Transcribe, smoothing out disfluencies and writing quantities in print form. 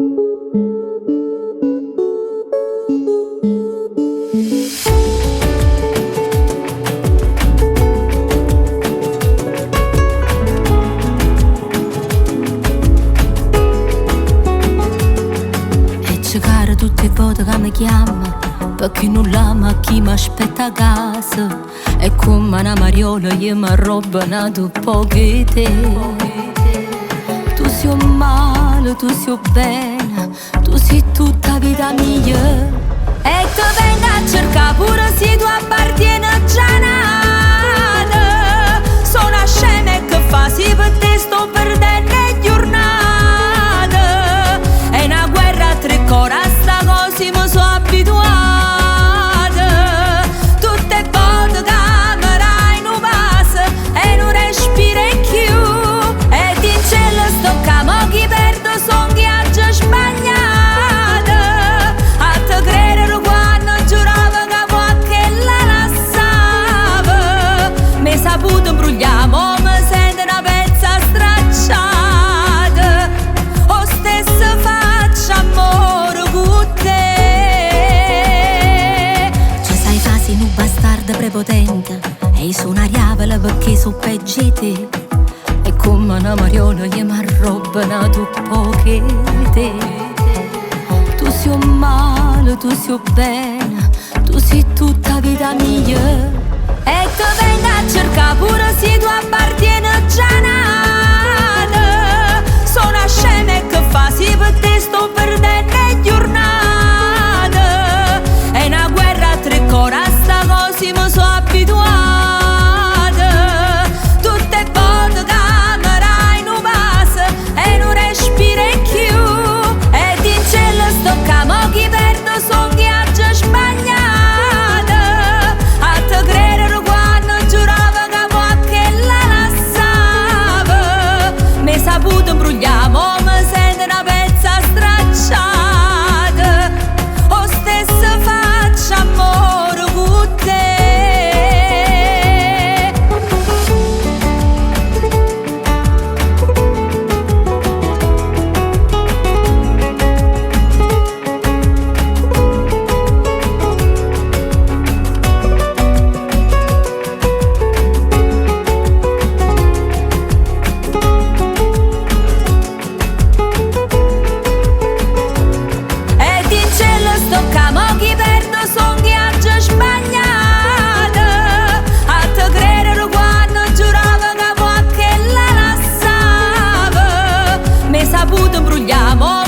E ci caro tutte 'e vote ca mi chiama, perché non l'ama chi mi aspetta a casa. E come una mariola io mi arrobbo nato poco 'e te. Tu sei un male, tu sei un bene, tu sei tutta vita mia. E ti vengo a cercare pure se tu appartieni già a n'ato. Sono una scema e che fa se per te sto perdendo 'e giornate. È una guerra a tre cori, a sta cosa mi sono abituata. Tutte 'e vote che mi dai nu vaso e non respiro più. E dincello sto qua, mo chi perdo son chi ha già sbagliato. A te credere quando giuravo che poi che la lasciavo. Mi saputo imbrugliare, mo mi sento una pezza stracciata. O stesso faccio amore con te. Ci sai fa sei un bastardo prepotente e io sono una diavola perché so peggio di te. E come una mariola io mi arrobbo nato poco 'e te. Tu sei un male, tu sei un bene, tu sei tutta vita mia. E ti vengo a cercare pure se tu appartieni già a n'ato. Sono una scema e che fa se per te sto perdendo 'e giornate. È una guerra a tre cori, a sta cosa mi sono abituata. Tutte 'e vote che mi dai nu vaso e non respiro più. E dincello sto qua, mo chi perdo son chi ha già sbagliato. A te credere quando giuravo che poi che la lasciavo. Mi saputo imbrugliare, mo mi sento una pezza stracciata. O stesso faccio amore con te. E dincello sto qua, mo chi perdo son chi ha già sbagliato. A te credere quando giuravo che poi che la lasciavo. Mi saputo imbrugliare, mo